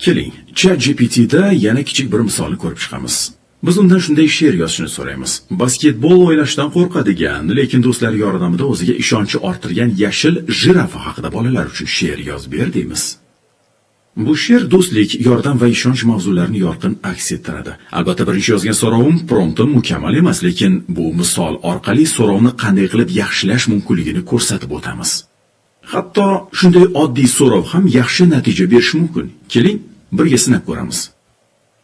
Keling, ChatGPTda yana kichik bir misolni ko'rib chiqamiz. Biz undan shunday she'r yozishni so'raymiz. Basketbol o'ynashdan qo'rqadigan, lekin do'stlari yordamida o'ziga ishonchi orttirgan yashil jirafa haqida bolalar uchun she'r yozib ber deymiz. Bu she'r do'stlik, yordam va ishonch mavzularini yorqin aks ettiradi. Albatta, birinchi yozgan so'rovim, promptim mukammal emas, lekin bu misol orqali so'rovni qanday qilib yaxshilash mumkinligini ko'rsatib o'tamiz. Hatto shunday oddiy so'rov ham yaxshi natija berishi mumkin. Keling, birga sinab ko'ramiz.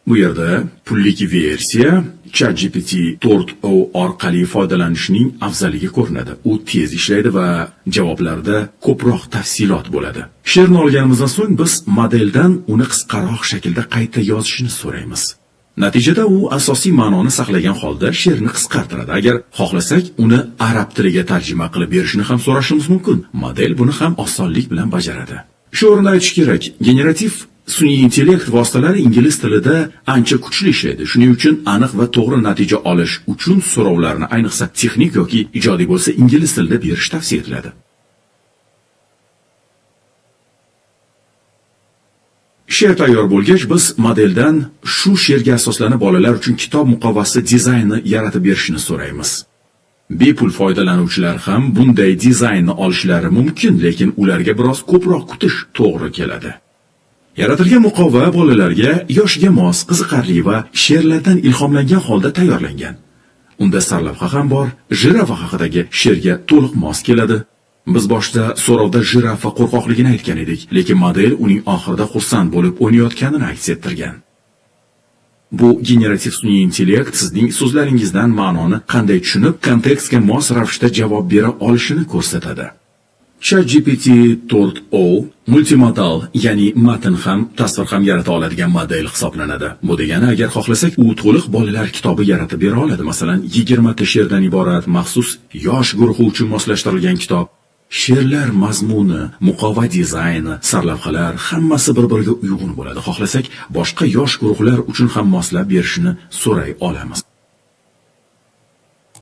Bu yerda pullik versiya ChatGPT 4o orqali foydalanishning afzalligi ko'rinadi. U tez ishlaydi va javoblarda ko'proq tafsilot bo'ladi. She'rni olganimizdan so'ng biz modeldan uni qisqaroq shaklda qayta yozishini so'raymiz. Natijada u asosiy ma'noni saqlagan holda she'rni qisqartiradi. Agar xohlasak, uni arab tiliga tarjima qilib berishini ham so'rashimiz mumkin. Model buni ham osonlik bilan bajaradi. Shu o'rinda aytish kerak, generativ sun'iy intellekt vositalari ingliz tilida ancha kuchli ishlaydi. Shuning uchun aniq va to'g'ri natija olish uchun so'rovlarni, ayniqsa texnik yoki ijodiy bo'lsa, ingliz tilida berish tavsiya etiladi. She'r tayyor bo'lgach, biz modeldan shu she'rga asoslanib bolalar uchun kitob muqovasi dizayni yaratib berishini so'raymiz. Bepul foydalanuvchilar ham bunday dizaynni olishlari mumkin, lekin ularga biroz ko'proq kutish to'g'ri keladi. Yaratilgan muqova bolalarga yoshiga mos, qiziqarli va she'rlardan ilhomlangan holda tayyorlangan. Unda sarlavha ham bor, jirafa haqidagi she'rga to'liq mos keladi. Biz boshda so'rovda jirafa qo'rqoqligini aytgan edik, lekin model uning oxirida xursand bo'lib o'ynayotganini aks ettirgan. Bu generativ sun'iy intellekt sizning so'zlaringizdan ma'noni qanday tushunib, kontekstga mos ravishda javob bera olishini ko'rsatadi. ChatGPT 4o multimodal, ya'ni matn ham, tasvir ham yarata oladigan model hisoblanadi. Bu degani, agar xohlasak, u to'liq bolalar kitobi yaratib bera oladi. Masalan, 20 ta she'rdan iborat maxsus yosh guruhi uchun moslashtirilgan kitob. She'rlar mazmuni, muqova dizayni, sarlavhalar hammasi bir-biriga uyg'un bo'ladi. Xohlasak, boshqa yosh guruhlar uchun ham moslab berishini so'ray olamiz.